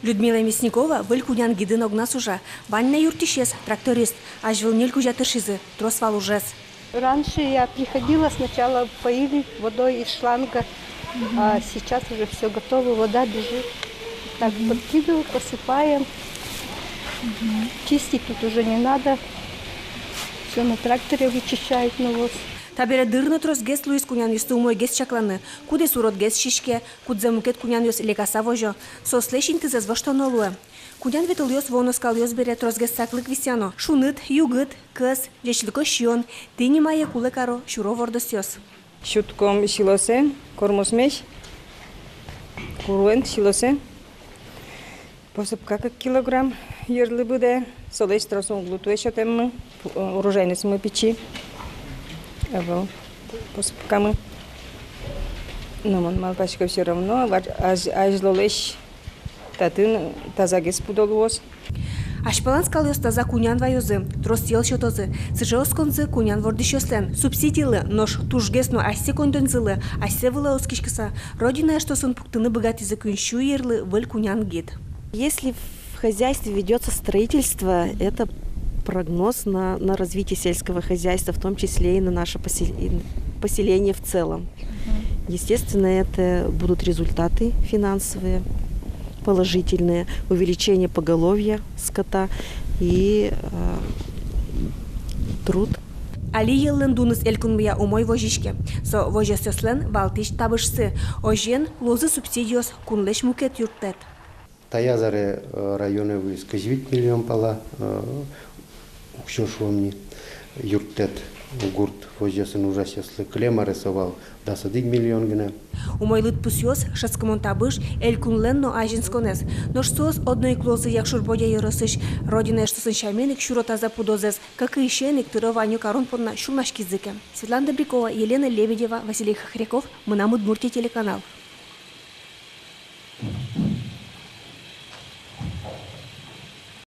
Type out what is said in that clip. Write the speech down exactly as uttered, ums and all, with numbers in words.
Людмила Мясникова выль кунян гидын огназ ужа. Вань на юрттӥсез, тракторист. Азьвыл ньыль кузя тыршизы, трос вал ужез. Раньше я приходила, сначала поили водой из шланга, а сейчас уже всё готово, вода бежит. Так, подкидываю, посыпаем. Чистить тут уже не надо. Всё на тракторе вычищает навоз. Табере дыр но тросгес луиз кунянъёсты умойгес чакланы. Кудӥз уродгес сиське, кудзэ мукет кунянъёс лекаса возё. Соослэсь интызэс воштоно луэ. Кунян ветылъёс вуоно скалъёс бере тросгес саклык висъяно. Шуныт, югыт, кӧс, ӟечлыко сиён, тӥни мае кулэ каро сюро вордосъёс. Сюдӥськом силосэ, кормосмесь, куруэн силосэ. Посыпка кык килограмм йырлы быдэ, солэсь трос уг лу, туэ сётэммы, урожайностьмы пичи. Ӧвӧл посыпкамы. Но мон малпасько, всё равно вар-, аз-, азьлолэсь татын тазагес пудо луоз. Азьпалан скалъёс таза кунян ваёзы, трос йӧл сётозы. Сыӵе осконзы кунян вордӥсьёслэн. Субсидилы, нош тужгес но асьсэ коньдонзылы, асьсэ вылэ оскиськыса, «Родина» эштосын пуктыны быгатӥзы куинь сю йырлы выль кунян гид. Если в хозяйстве ведётся строительство, это прогноз на, на развитие сельского хозяйства, в том числе и на наше посел-, и поселение в целом. Естественно, это будут результаты финансовые, положительные, увеличение поголовья скота и, э, труд. Али йӧллэн дуныз элькунмыя умой возиське. Со возёсъёслэн валтӥсь табышсы. Озьыен, луозы субсидиос, кунлэсь мукет юрттэт. Таяз аре, э, районэ вуиз кызь вить миллион пала, э, уксё, шуом ни, юрттэт гурт возёсын ужасьёслы. Кылем аре со вал дас одӥг миллион гинэ. Умой лыдпусъёс, шӧдскымон табыш — элькунлэн но азинсконэз. Нош соос одно ик луозы Якшур-Бӧдья ёросысь. «Родина» эштосын сямен ик сюро таза пудозэс кӧкысен ик тыро-ваньё карон понна сюлмаськизы ке. Светлана Добрякова, Елена Лебедева, Василий Хохряков, «Мынам Удмуртие» телеканал.